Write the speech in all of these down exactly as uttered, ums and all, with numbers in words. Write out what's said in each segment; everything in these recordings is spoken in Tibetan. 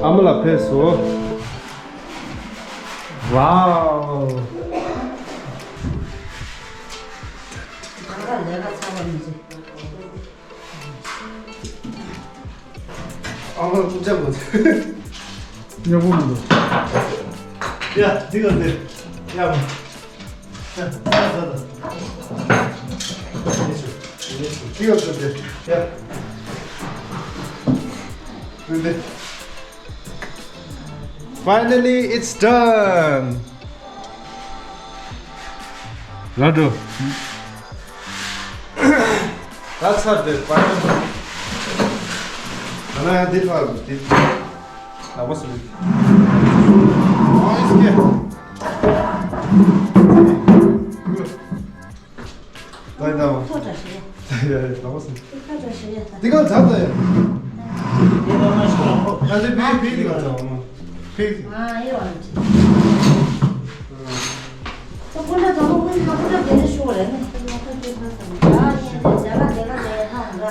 ཨ་མ་ལགས་ཕེབས་སོང་། ཝའོ། ཨ་མ་ལགས་ཐུགས་རྗེ་ཆེ། ཉོ་གོ་མི་འདུག་ཡ། འདི་ག་འདི། ཡ། ཡ། ཡ། ཡ། འདི་ག་འདི། ཡ། འདི། Finally, it's done. ར་འགྲོ། ད་ཚར་དེ་པར། ད་ན་ཡང་འདི་ཕར་འདི། ལག་པ་སུ་རེད། ཨ་ཨིས་ཀེ། ད་ཡིན་ད་བ། ཐོ་དྲ་ཞིག་ཡ། ཡ་ཡ་ལག་པ་སུ། ཐོ་དྲ་ཞིག་ཡ། འདི་ག་ཚར་ད་ཡ། ཨ་ལེ་ཕི་ཕི་འདི་ག་ཚར་བ་མ། ཕི། ཨ་ཡོ། ཁོ་ཀུན་ད་དང་པོ་ཀུན་ད་ཀུན་ད་དེ་ནས་ཤོག་རེད་ནི། ཨ་ཡིན་དེ་ཇ་ག་དེ་ག་དེ་ཧ་ར།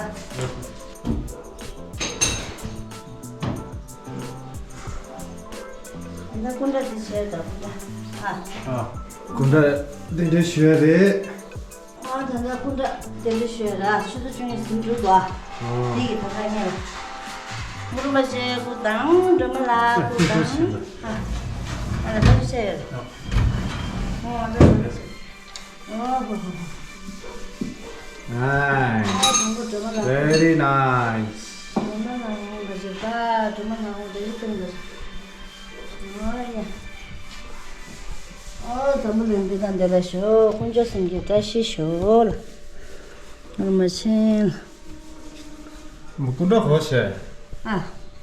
ད་ཀུན་ད་དེ་བྱས་ད་ཀུན་ད། ཨ། ཨ། ཀུན་ད་དེ་འདྲ་ཞུ་ཡ་རེད། ཨ། ད་ལྟ་སྐུ་འདྲ་དེ་འདྲ་ཞུས་ར། ཆུ་ཚོད་བཅུ་གཉིས་ཟིན་འགྲོ་འདུག་ཨ། ཨ། དེ་གི་ད་ལྟ་ངས་ལ། མུ་རུ་མ་ཞེ་སྐུ་དང་སྒྲོལ་མ་ལ་སྐུ་དང་། ཨ། ཨ་ལ་ད་ལྟ་བཤད་ཡོད། ཨོ་ད་ལྟ་བཤད། ཨོ་ཧོ་ཧོ། Nice. ཨ་དང་པོ་སྒྲོལ་མ་ལ། Very nice. སྒྲོལ་མ་ལ་ངོ་མ་ཞེ་ད་སྒྲོལ་མ་ལ་ངོ་དེ་རིགས་སྟོན་དགོས། ཨོ་ཡ། ཨོ་འཛམ་བུ་གླིང་འདི་དང་འདི་ལ་ཞོག་དཀོན་མཆོག་གསུམ་གྱི་བཀྲ་ཤིས་ཤོག་ལ། ངར་མ་ཆེན་ལ། མུ་ཀུན་ད་གོ་ཤེ། ཨ།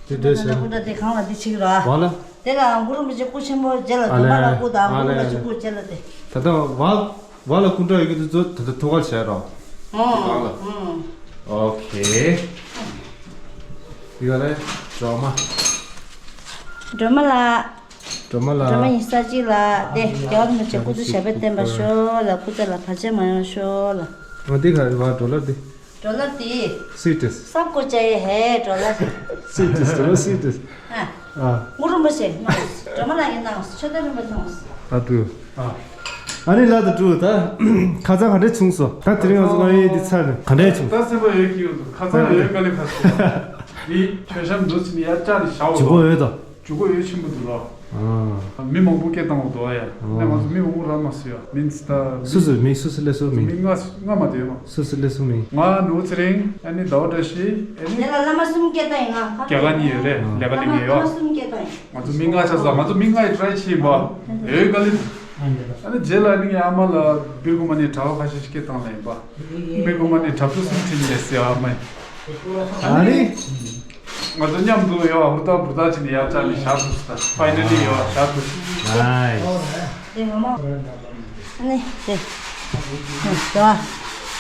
དེ་འདྲ་ཟེར། ཀུན་ད་དེ་གང་ལ་དེ་ཆིག་ར། བ་ལ། དེ་ལ་གུ་རུ་མི་ཆེ་སྐུ་ཆེན་པོ་རྗེ་ལ་ཨ་དུ་མ་ལ་ལེ། སྐུ་དང་ཨ་གུ་རུ་ལེ། མི་ཆེ་སྐུ་རྗེ་ལ་དེ། ད་ལྟ་བ། བ་ལ་སྐུ་འདྲ་ཡོད་ཀྱི་དུས་ཚོད་ད་ལྟ་ཐུགས་ཁར་བྱས་རོགས། ཨོ། དེ་གང་ལ། ཨོ། ཨོ་ཁེ། དེ་ག་ལ་སྒྲོལ་མ། སྒྲོལ་མ་ལ། སྒྲོལ་མ་ལ། སྒྲོལ་མ་ཡིན་ས་གཅིག་ལ་དེ་རྒྱལ་བ་རིན་པོ་ཆེ་སྐུ་ཚེ་ཞབས་པད་བརྟན་པར་ཤོག་ལ། སྐུ་ཚེ་ལ་བར་ཆད་མ་ཡོང་ཤོག་ལ། ཨ་འདི་ག་རེ་བ་སྒྲོལ་ལ་འདི། སྒྲོལ་ལ་འདི། སི་ཏྲིས། སབ་ཀོ་ཅ་ཡེ་ཧེ་སྒྲོལ་ལ། སི་ཏྲིས་སྒྲོལ་ལ་སི་ཏྲིས། ཨ། ཨ། གུ་རུ་རིན་པོ་ཆེ་གནང་། སྒྲོལ་མ་ལ་ཡིན་གནང་། ཆོས་དར་རིན་པོ་གནང་། ཨ་ཏུ། ཨ། ཨ་ནི་ལ་དུ་ཏུ་ད། ཁ་ཚང་ག་འདྲས་བྱུང་སོ། ད་དེ་རིང་ང་ཚོ་ང་ཡི་འདི་ཚར་ནས་ག་འདྲས་བྱུང་། ད་སེམས་པ་ཡོད་ཀྱི་ཡོད་འདུག་ཁ་ཚང་ཡོད་དཀའ་ལས་ཁག་སོང་། འདི་མཆོད་བཤམས་འདུག་ཟིན་ཡ་བཅག་ནས་བཞག་འོ། ཇུ་གོ་ཡོད་དོ། ཇུ་གོ་ཡོད་ཆེན་པོ་འདུག་ལོ། ཨ། མི་མང་པོ་སྐད་བཏང་འོ་འདུག་ཡ། ཨ། ནས་ང་ཚོ་མི་མང་པོ་རག་མ་སོང་ཡ། མིན་སི་ད། སུ་སུ་མི་སུ་སུ་ལས་སུ་མི། མི་ལྔ་ལྔ་མ་དེ་མ། སུ་སུ་ལས་སུ་མི། ང་ནུ་ཚེ་རིང་། ཨ་ནི་ཟླ་བ་བཀྲ་ཤིས། ཨ་ནི། དེ་ལ་བླ་མ་གསུམ་སྐད་བཏང་ཡིན་ང་། རྒྱ་གར་གཉིས་ཡོད་རེད། ཨ། ལས་ཀ་ལས་ངེས་ཡོད། བླ་མ་གསུམ་སྐད་བཏང་ཡིན། ང་ཚོ་མི་ལྔ་ཆགས་སོང་། ང་ཚོ་མི་ལྔ་ཡི་ཊ་རའི་བྱེད་ཡིན་པ། ཨོ་དཀའ་ལས། ཨ་ནི་རྗེས་ལ་ནི་ངའི་ཨ་མ་ལ་སྦིར་ཁུག་མ་ནི་གྲྭ་པ་ཁ་ཤས་ཤིག་སྐད་བཏང་ལ་ཡིན་པ། སྦིར་ཁུག་མ་ནི་གྲྭ་བཙུན་གསུམ་ཁྲིད་ལས་སི་ཨ་མ། ཨ་ནི། ང་ཚོ་མཉམ་དུ་ཡོད་ཧུར་ཐག་འབུར་ཐག་བྱས་ནས་ཡར་བཅར་ནས་བཞག་ཐུབ་སོང་། ཕའི་ནལ་ལི་ཡོད་བཞག་ཐུབ་སོང་། ནའིས། དེ་ངོ་མ། ཨ་ནི་དེ། དེ་བ།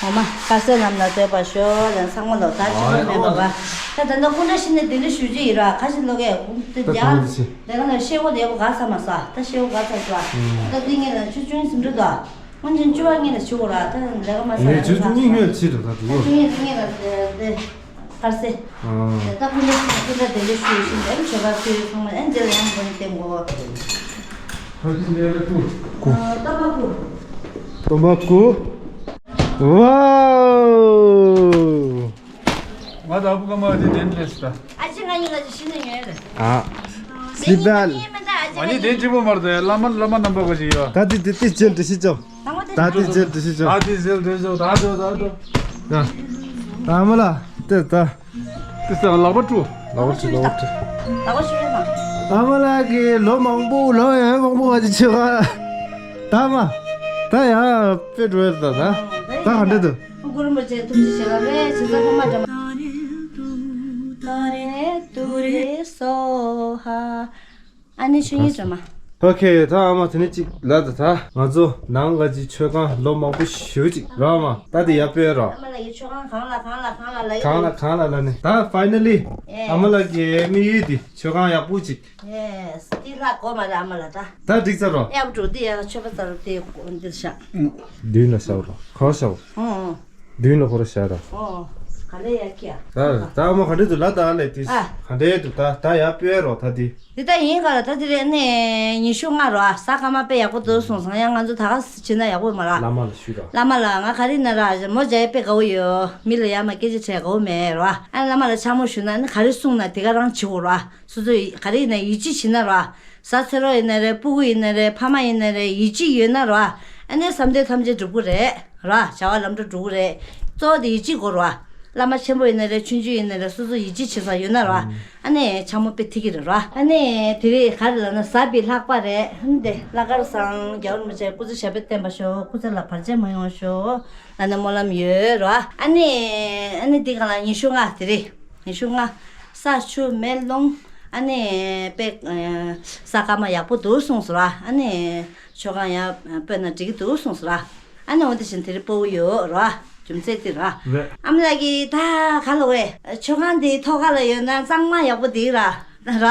ངོ་མ་དཀར་ཟས་རྣམས་ལ་འདོད་པར་ཤོག་ལ་ཚང་མ་ལོ་ད་ཅི་ལོ་མེད་པ་བ། ད་ད་ལྟ་སྐུ་འདྲ་ཤི་ནས་དེ་འདྲ་ཞུ་རྒྱུ་ཡིན་ར། ཁ་ཤས་ལོ་གས་དེ་ད་རྒྱ་དུང་ལ་ཆེ། ལས་ཀ་ན་ཤེས་བོ་ལས་བོ་ག་ས་མ་ས། ད་ཤེས་བོ་ག་ས་ས། ད་དེ་ངས་ལ་ཆུ་ཆུང་ཟིན་འགྲོ་ད། སྔོན་ཆད་བཅུ་པ་ངས་ལ་ཞུ་གོ་ར། ད་ལས་ཀ་མ་ས་ངས་ཆུ་ཆུང་ངས་ཆེ་འགྲོ་ད་དུ། ཆུ་ཆུང་ངས་ངས་ལ་དེ་དཀར་ཟས། ཨ། ད་ཀུན་ད་ཀུན་ད་དེ་འདྲ་ཞུ་ཞུ་ལས་ཆོས་པ་ཚོས་ཚང་མ་ཨན་ཇེ་ལ་ཡང་འགོ་ནས་བསྟན་གོ། ཁ་ཅིག་ལས་ལ་ཀུ། ཀུ། སྟོན་པ་ཀུ། སྟོན་པ་ཀུ། ཝའོ། ང་ད་ཨ་བུ་ཀ་མ་དེ་ནན་ལས་ད། ཨ་ཅེ་ང་ཡིན་ལ་ཅི་ཤི་ནས་ཉོས་ལ། ཨ། སི་པལ། ང་ནི་དེ་གཅིག་པོ་མར་དེ་བླ་མ་བླ་མ་རྣམ་པ་ག་ཅིག་ཡོད། ད་དེ་དེ་དེ་ཅན་དེ་ཤི་ཅོ། ད་དེ་ཅན་དེ་ཤི་ཅོ། ད་དེ་ཟེར་དེ་ཟེར་ད་དེ་ད་དེ། ཡ། ད་མ་ལ་དེ་ད། དེ་ཟེར་ལག་པ་བཀྲུ། ལག་པ་བཀྲུ་ལག་པ་བཀྲུ། ལག་པ་བཀྲུ་ཡོད་ད། ད་མ་ལ་གི་ལོ་མང་པོ་ལོ་ཡང་མང་པོ་ག་ཅིག་ཆེ་བ། ད་མ། ད་ཡ་དཔེ་འགྲོ་ཡ་ད་ད། ད་ག་འདྲ་འདུག་གུ་རུ་མ་ཆེ་ཐུགས་རྗེ་ཆེ་ལ་རེ་ཆེ་ས་ཕ་མ་འདྲ་མ། ཏུ་རེ་ཏུ་རེ་སོ་ཧ། ཨ་ནི་ཆོས་ཉིད་འདྲ་མ། ཨོ་ཁེ། ད་ཨ་མ་དེ་ནས་ཅིག་ལ་ད་ད་ང་ཚོ་ནང་ལ་ཅིག་མཆོད་ཁང་ལོ་མང་པོ་ཞེ་པོ་ཅིག་རག་མ་ད་དེ་ཡར་སྤེལ་རོགས། ཨ་མ་ལ་ཡི་མཆོད་ཁང་གང་ལ་གང་ལ་གང་ལ་ལ་ཡི་གང་ལ་གང་ལ་ལ་ནི་ད་ཕའི་ནལ་ལི་ཨ་མ་ལགས་ཀྱི་དམིགས་ཡུལ་དེ་མཆོད་ཁང་ཡག་པོ་ཅིག་ཡེས། དེ་ལྷག་གོ་མ་རེད་ཨ་མ་ལགས་ད། ད་འགྲིག་ཚར་རོ། ཡག་པོ་འགྲོ་དེ་ཡ་མཆོད་པ་ཚར་དེ་འདིར་བཞག་མདུན་ལ་བཞག་རོ། ཁོ་བཞག་ཨོ་ཨོ། མདུན་ལ་ཁོ་ར་བཞག་རོ། ཨོ། ཨ་ལེ་ཡ་ཀྱ། ད་ད་ཨ་མ་ག་འདྲ་འདུག་ལ། ད་ཨ་ལེ་དེ་ཨ། ག་འདྲ་འདུག་ད་ད་ཡར་སྤོས་རོགས་ད་དེ། འདི་ད་ཡིན་ག་ལ། ད་དེ་རེད་ནས་ཉི་ཤུ་ལྔ་རོ་ཨ། ཟ་ཁ་མ་དཔེ་ཡག་པོ་འདུག་གསུངས་སོང་། ཡང་ང་ཚོ་ད་ག་བྱེད་ན་ཡག་པོ་མ་ར། བླ་མ་ལ་ཞུས་རོགས། བླ་མ་ལ་ང་ག་རེ་ན་ར་མོ་ཇ་ཡ་དཔེ་དགའ་བོ་ཡོད། མི་ལ་ཡ་མ་སྐད་ཆ་དྲས་དགའ་བོ་མེད་རོ་ཨ། ཨ་བླ་མ་ལ་ཕྱག་མོ་ཞུ་ན་ནི་ག་རེ་གསུངས་ན་དེ་ག་རང་བྱེད་དགོས་རོ་ཨ། སོ་སོ་ག་རེ་ཡིན་ན་ཡིད་ཆེས་བྱེད་ན་རོ་ཨ། བཟའ་ཚེ་རོགས་ཡིན་ན་རེད། སྤུ་གུ་ཡིན་ན་རེད། ཕ་མ་ཡིན་ན་རེད། ཡིད་ཆེས་ཡོད་ན་རོ་ཨ། ཨ་ནི་བསམ་དོན་ཐམས་ཅད་འགྲུབ་ཀྱི་རེད་རོ་ཨ། བྱ་བ་ལམ་འགྲོ་འགྲོ་གི་རེད། གཙོ་བོ་དེ་ཡིད་ཆེས་དགོས་རོ་ཨ། བླ་མ་ཆེན་པོ་ཡིན་ན་རེད། ཆུང་ཆུང་ཡིན་ན་རེད། སོ་སོ་ཡིད་ཆེས་བྱེད་ས་ཡོད་ན་རོ་ཨ། ཨ་ནི་ཕྱག་མོ་དཔེ་ཐིག་གི་རེད་རོ་ཨ། ཨ་ནི་དེ་རིང་ག་རེ་ལབ་ན་ཟ་བའི་ལྷག་པ་རེད། ཨ་ནི་དེ་བླ་དཀར་བཟང་རྒྱལ་བ་རིན་པོ་ཆེ་སྐུ་ཚེ་ཞབས་པད་བརྟན་པར་ཤོག་སྐུ་ཚེ་ལ་བར་ཆད་མ་ཡོང་ཤོག་ལབ་ནས་སྨོན་ལམ་ཡོད་རོ་ཨ། ཨ་ནི་ཨ་ནི་འདི་ག་ལ་ཉི་ཤུ་ལྔ་དེ་རིང་། ཉི་ཤུ་ལྔ། ས་ཆུ་མེ་རླུང་། ཨ་ནི་དཔེ་ས་སྐར་མ་ཡག་པོ་འདུག་གསུངས་སོ་ར། ཨ་ནི་མཆོད་ཁང་ཡག་སྤོས་ན་འགྲིག་གི་འདུག་གསུངས་སོ་ར། ཨ་ནི་འོ་འདི་བཞིན་དེ་རིང་སྤོ་བོ་ཡོད་ར། རྒྱུ་མཚན་དེ་ར། རེད། ཨ་མ་ལགས་ཀྱིས་ད་ག་ལ་བས་མཆོད་ཁང་འདི་ཐོག་ཁ་ལ་ཡོད་ན་གཙང་མ་ཡག་པོ་འདུག་ར། ར།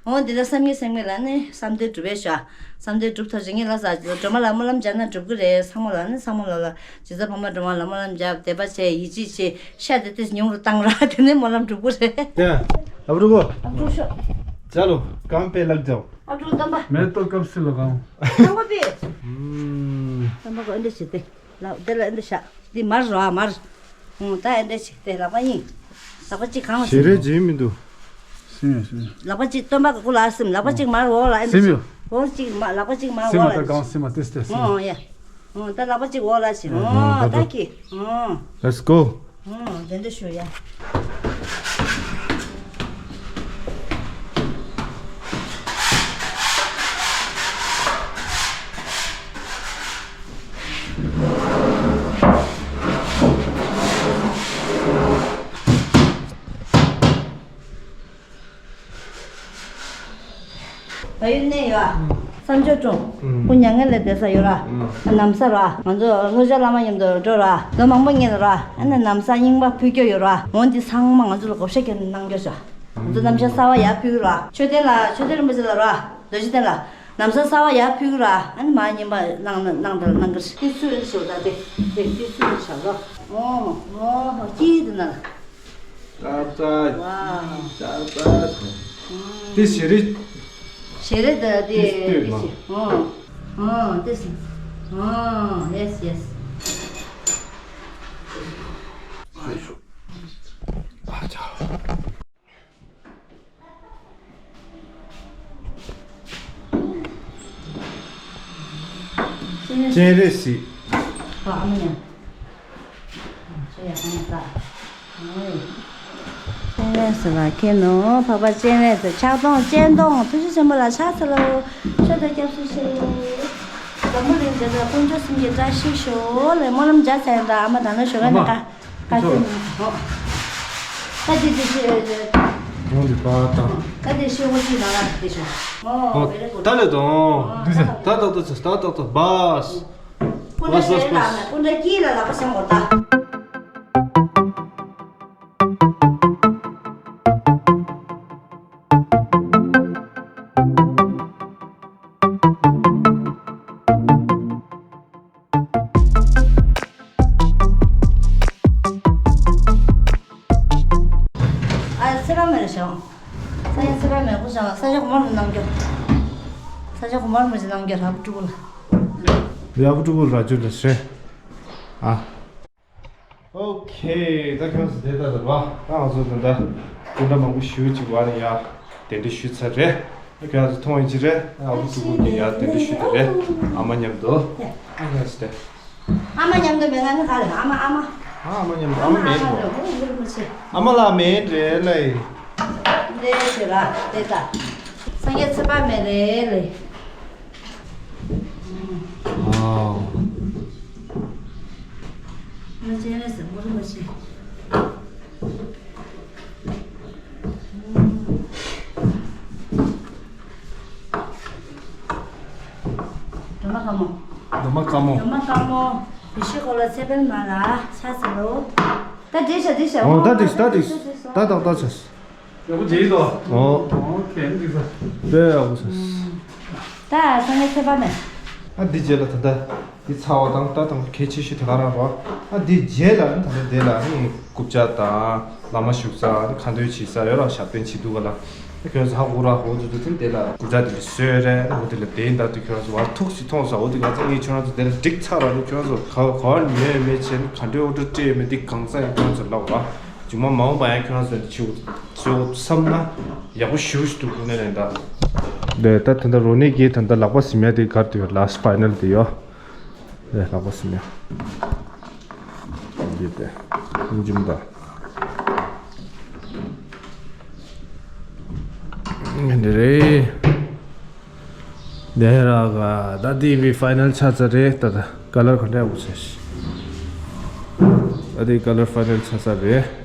འོ་འདི་ལ་བསམ་གྱིན་བསམ་གྱིན་ལ་ནི་བསམ་དོན་འགྲུབ་པས་ཤོག་བསམ་དོན་འགྲུབ་ཐུབ་ཅིག་ངས་ལ་ཟ་སྒྲོལ་མ་ལ་སྨོན་ལམ་རྒྱག་ན་འགྲུབ་ཀྱི་རེད། ཚང་མ་ལ་ནི་ཚང་མ་ལ་ལ་རྗེ་བཙུན་འཕགས་མ་སྒྲོལ་མ་ལ་སྨོན་ལམ་རྒྱབ། དད་པ་བྱས། ཡིད་ཆེས་བྱས། ཤ་དེ་ཏིས་ཉུང་རུ་བཏང་ར། དེ་ནས་སྨོན་ལམ་འགྲུབ་ཀྱི་རེད། དེ་ཨ་བྲུ་གོ། ཨ་བྲུ་ཤོག་ཅ་ལོ་གང་པེ་ལག་ཅོ། ཨ་བྲུ་སྟོན་པ། མེ་ཏོག་སྐབས་སུ་ལ་གང་། སྟོན་པ་པེ། ཨུམ། སྟོན་པ་གོ་འདི་བྱེད་དེ། ལག་དེ་ལ་འདི་བཞག་འདི་མར་རོ་ཨ་མར། ཨོ་ད་ཨེ་འདྲ་ཞིག་དེ་ལག་པ་གཉིས། ལག་པ་གཅིག་གང་ལ་ཞེ་རེ་བྱེད་མི་འདུག་སིམ་ཡ་སིམ་ཡ། ལག་པ་གཅིག་སྟོན་པ་གི་སྐུ་ལ་སིམ། ལག་པ་གཅིག་མར་འོག་ལ་ཨེ་འདྲ་སིམ་ཡ། ཞིག་འོག་གཅིག་མ་ལག་པ་གཅིག་མར་སིམ་འོག་ཡ་ལ་ད་གང་སིམ་ཡ་ཏིས་ཏིས་སིམ་ཡ། ཨོ་ཡ། ཨོ་ད་ལག་པ་གཅིག་འོག་ལ་ཞིག་ཨོ་ད་ད་ད་ཀི་ཨོ། Let's go. ཨོ་དེ་འདྲ་ཞུ་ཡ། བལ་ཡུལ་གནས་ཡོད་ཨ། བསམ་སྤྱོད་ཀྲོང་། ཨུམ། ཁོ་མྱ་ངན་ལས་འདས་ས་ཡོད་ར། ཨུམ། ན་བཟའ་ར། ང་ཚོ་ལྷོ་ཕྱོགས་བླ་མ་མཉམ་དུ་འགྲོ་ར། ལོ་མང་པོ་ངེས་ལ་ར། ཨ་ནི་ན་བཟའ་རྙིང་པ་ཕུལ་རྒྱུ་ཡོད་ར། འོན་ཏེ་ཚང་མ་ང་ཚོ་ལ་བགོ་བཤའ་བརྒྱབ་ནས་གནང་རྒྱུ་བྱ། ང་ཚོ་ན་བཟའ་གསར་པ་ཡར་ཕུལ་ར། མཆོད་རྟེན་ལ་མཆོད་རྟེན་རིན་པོ་ཆེ་ལ་ར། རྡོ་རྗེ་གདན་ལ། ན་བཟའ་གསར་པ་ཡར་ཕུལ་ར། ཨ་ནི་མར་རྙིང་པ་གནང་ན་གནང་དང་གནང་གི་རེད། ཏི་སུ་ཞོ་ད་དེ་དེ་ཏི་སུ་ཞོ་ལོ། ཨོ་ཨོ་ཧོ་ཀྱི་དེ་ན། ཏག་ཏག་ཝའོ། ཏག་ཏག་ཏི་ཞེ་རེ། ཞེ་རེ་ད་དེ་ཏི་ཏི་ཏི་ཞེ། ཨོ་ཨོ་ཏི་ཞེ། ཨོ་ཡེས་ཡེས། ཨ་ཅག་སྤྱན་རས་གཟིགས། ཨ་མ་ཉམས། སྤྱན་རས་གཟིགས་ལ་མཁྱེན་ནོ། འཕགས་པ་སྤྱན་རས་གཟིགས་ཕྱག་སྟོང་སྤྱན་སྟོང་ཐུགས་རྗེ་ཆེན་པོ་ལ་ཕྱག་འཚལ་ལོ། མཆོད་དོ་སྐྱབས་སུ་མཆིའོ། འཛམ་བུ་གླིང་འདི་དག་དཀོན་མཆོག་གསུམ་གྱི་བཀྲ་ཤིས་ཤོག་ལེ་སྨོན་ལམ་རྒྱག་ཚར་ཡིན་ད་ཨ་མ་ད་ནི་ཞོགས་ཀ་ནས་ཀ། ཀ་ཏི་ནི་ཧོ། ཀ་ཏི་ཏི་ཤི། ཧོ་འདི་པ་ཏ། ཀ་ཏི་ཤི་ཧོ་ཅི་ན་ལ་ཏི་ཤི། ཧོ། ཧོ་very good. ཏ་ལེ་དང་། ཏ་ཏ་ཏ་ཏ་ཏ་ཏ་བས། སྤུན་ཟླ་ཞེ་ལ་མེ་སྤུན་ཟླ་སྐྱིད་ལ་ལག་པ་བྱང་གོ་ད། ཨ་ཚེ་རབས་མེད་ལ་བྱང་། ས་ཡ་ཚེ་རབས་མེད་ཁོ་བྱང་ས་ཆ་གོ་མ་རུ་གནང་རྒྱུ། ས་ཆ་གོ་མ་རུ་མ་ཅི་གནང་རྒྱུ་ར་བུ་ཕྲུ་གུ་ལ། ར་བུ་ཕྲུ་གུ་ར་ཅུ་ལ་ཧྲེ། ཨ། ཨོ་ཁེ། ད་ཁྱོད་ཚོ་དེ་ལྟ་ལ་བ། ད་ང་ཚོ་ད་ལྟ་སྐུ་འདྲ་མང་པོ་ཞུ་ཅིག་བ་ནི་ཡ་གདན་འདྲེན་ཞུས་ཚར་རེད། ད་ཁྱོད་ཚོ་མཐོང་ཡིན་ཅི་རེད། ཨ་བུ་ཕྲུ་གུ་གི་ཡ་གདན་འདྲེན་ཞུས་ཏེ་རེད། ཨ་མ་མཉམ་དུ། ཨ་ཁྱོད་ཚོ་དེ། ཨ་མ་མཉམ་དུ་མེད་ན་ནི་ག་རེ་ཨ་མ་ཨ་མ། ཨ་མ་མཉམ་དུ་ཨ་མ་མེད་འགྲོ། ཨ་མ་ལ་མེད་འདྲེ་ལེ། འདྲེ་ཞེ་ལ་དེ་ད། སངས་རྒྱས་ཚེ་དཔག་མེད་རེད་ལེ། ཨོ། ང་ཅན་རེ་ཟེར་མོ་རེ་མ་ཤེས། སྒྲོལ་མ་དཀར་མོ། སྒྲོལ་མ་དཀར་མོ། སྒྲོལ་མ་དཀར་མོ། བི་ཤི་ཁོ་ལ་ཚེ་དཔལ་མ་ལ་ཆ་ཟེར་ལོ། ད་འདྲེ་ཤ་འདྲེ་ཤ། ཨོ་ད་འདྲེ་ཤ་ད་འདྲེ་ཤ་ད་ད་ད་ཆ། ཡག་པོ་བྱས་ཡིན་དོ། ཨོ། ཨོ་ཁེ་འགྲིག་ས། དཔེ་ཡག་པོ་ཟེར། ད་སངས་རྒྱས་ཚེ་དཔག་མེད། ཨ་འདི་རྗེས་ལ་ད་ལྟ་འདི་ཚར་བ་དང་ད་དང་གལ་ཆེ་ཤོས་དེ་ག་རང་རོ། ཨ་འདི་རྗེས་ལ་ད་ལྟ་འདི་ལ་ནི་རྐུབ་ཀྱག་དང་བླ་མ་བཞུགས་ས་ནི་ཁ་འདོན་བྱེད་ས་ཡོད་ར། ཞབས་བརྟན་བྱེད་འདུག་ག་ལ། ཨ་ཁྱོད་ཚོ་ཧ་གོ་ར། འོ་དེ་ཚོ་དེ་འདི་ལ་རྐུབ་ཀྱག་དེ་འདྲ་བཟོས་རེད། འོ་དེ་ལ་དེ་འདྲ་དེ་ཁྱོད་ཚོ་བར་ཐུག་སི་མཐོང་ས། འོ་དེ་ག་ཚོད་ངས་ཁྱོད་ཚོ་དེ་ལ་འགྲིག་ཚར་ར། ནི་ཁྱོད་ཚོ་ག་ག་བར་ཉོས་མེད་བྱས་ནི་ག་འདྲའི་ཨོ་ཌར་སྤྲད་མེད་དེ་གང་ས་ཡང་ཁྱོད་ཚོ་ལབ་ར། མཇུག་མ་མ་འོངས་པ་ཡང་ཁྱོད་རང་ཚོ་འདི་ཆུ་ཚོད་བསམ་ན་ཡག་པོ་ཞུ་ཞུ་འདུག་ཁོ་ནས་ལན་ད། ལས་ད་ད་ལྟ་རོ་ནི་གིས་ད་ལྟ་ལག་པ་ཟིན་ཡ་དེ་གར་དུ་ལ་སི་ཕའི་ནལ་དེ་ཡོད། ལས་ལག་པ་ཟིན་ཡ་འདི་དེ་ཁུངས་ཅིམ་ད་འདི་རེད། འདི་ར་ག་ད་དེ་བི་ཕའི་ནལ་ཆགས་ཚར་རེད། ད་ད་ཀ་ལར་ག་འདྲ་ཡག་པོ་བྱས་ཤི། ད་དེ་ཀ་ལར་ཕའི་ནལ་ཆགས་ཚར་རེད།